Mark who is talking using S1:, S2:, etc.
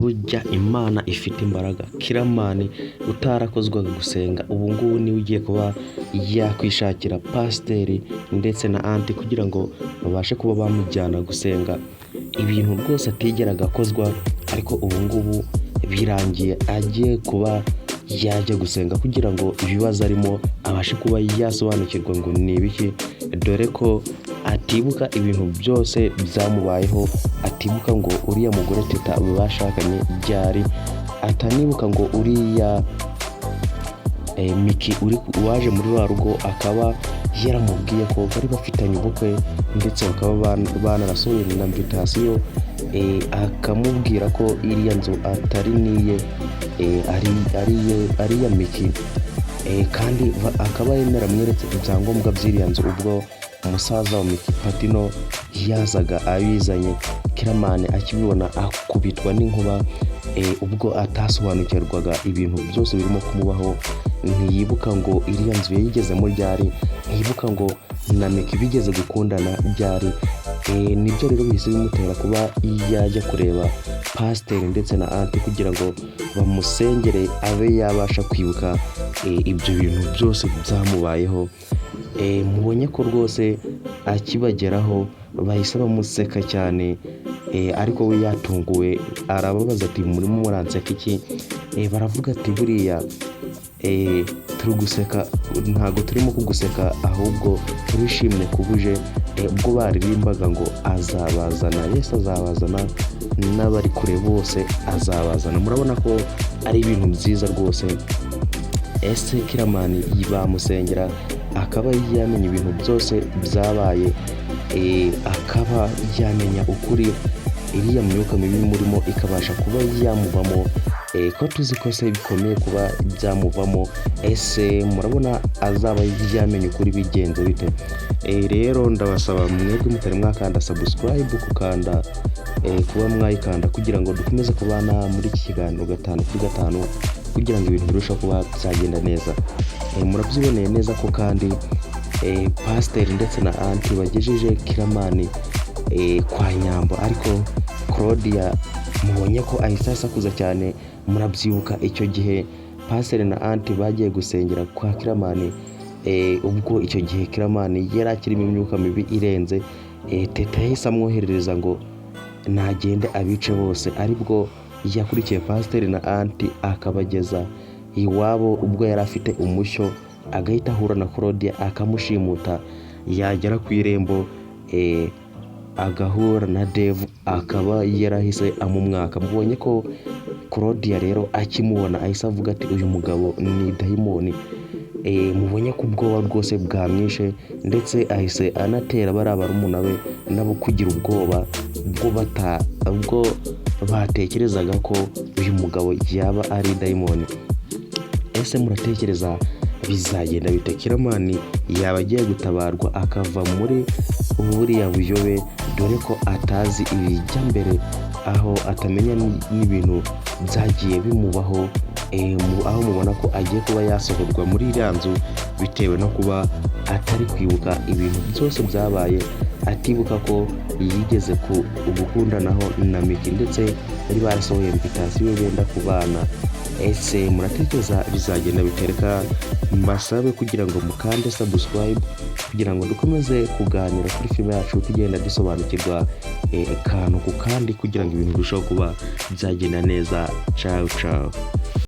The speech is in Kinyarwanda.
S1: Burya Imana ifite imbaraga. Killaman utarakozwaga gusenga, ubu ngubu niwe ugiye kuba yakwishakira pasiteri ndetse na aunty kugira ngo babashe kuba bamujyana gusenga, ibintu rwose atigeraga akozwa, ariko ubu ngubu birangiye agiye kuba yajya gusenga kugira ngo ibibazo arimo abashe kuba yasobanukirwa ngo ni ibiki, dore ko atibuka ibintu byose byamubayeho, atibuka ngo uriya mugore Teta bashakanye ryari, atanibuka ngo uriya Miki uri waje muri rwa rugo akaba yaramubwiye ko bari bafitanye ubukwe, ndetse bakaba banarasohoye na invitation, akamubwira ko iriya nzu atari niye, ari iya Miki, kandi akaba yaramweretse ibyangombwa by'iriya nzu ubwo umusaza wa Miki Patino yazaga abizanye. Killaman akibibona akubitwa n'inkuba, ubwo atasobanukirwaga ibintu byose birimo kumubaho. Ntiyibuka ngo iriya nzu yayigezemo ryari, ntiyibuka ngo na Miki bigeze gukundana ryari. Nibyo rero bihise bimutera kuba yajya kureba pasiteri ndetse na aunty kugira ngo bamusengere abe yabasha kwibuka ibyo bintu byose byamubayeho. Mubonye ko rwose akibageraho bahise bamuseka cyane, ariko we yatunguwe arababaza ati: "Murimo muranseka iki?" Baravuga ati: "Buriya turi guseka, ntabwo turimo kuguseka, ahubwo turishimye kuba uje." Ubwo baririmbaga ngo azabazana, Yesu azabazana n'abari kure bose azabazana. Murabona ko ari ibintu byiza rwose. Ese Killaman bamusengera akaba yamenya ibintu byose byabaye, akaba yamenya ukuri, iriya myuka mibi imurimo ikabasha kuba yamuvamo? Ko tuzi ko se bikomeye kuba byamuvamo, ese murabona azaba yamenya ukuri bigenze bite? Rero ndabasaba mwebwe mutari mwakanda subscribe gukanda, kuba mwayikanda kugira ngo dukomeze kubana muri iki kiganiro gatanu kuri gatanu, kugira ngo ibintu birusheho kuba byagenda neza. Murabyiboneye neza ko kandi pasiteri ndetse na aunty bagejeje Killaman kwa Nyambo, ariko Claudia mubonye ko ahise asakuza cyane. Murabyibuka icyo gihe pasiteri na aunty bagiye gusengera kwa Killaman, ubwo icyo gihe Killaman yari akirimo imyuka mibi irenze, Teta yahise amwoherereza ngo nagende abice bose, aribwo yakurikiye pasiteri na aunty akabageza iwabo ubwo yari afite umushyo, agahita ahura na Claudia akamushimuta, yagera ku irembo agahura na Devu akaba yarahise amumwaka. Mubonye ko Claudia rero akimubona ahise avuga ati: "Uyu mugabo ni dayimoni." Mubonye ko ubwoba rwose bwamwishe, ndetse ahise anatera bariya barumuna be nabo kugira ubwoba ubwo batekerezaga ko uyu mugabo yaba ari dayimoni. Ese muratekereza bizagenda bite? Killaman yaba agiye gutabarwa akava muri buriya buyobe, dore ko atazi ibijya mbere, aho atamenya n'ibintu byagiye bimubaho, aho mubona ko agiye kuba yasohorwa muri iriya nzu bitewe no kuba atari kwibuka ibintu byose byabaye, atibuka ko yigeze ku gukundanaho na Miki, ndetse bari barasohoye invitation benda kubana. Ese muratekereza bizagenda bitereka? Mbasabe kugira ngo mukande subscribe kugira ngo dukomeze kuganira kuri filime yacu, tugenda dusobanukirwa akantu ku kandi kugira ngo ibintu birusheho kuba byagenda neza. Ciao ciao.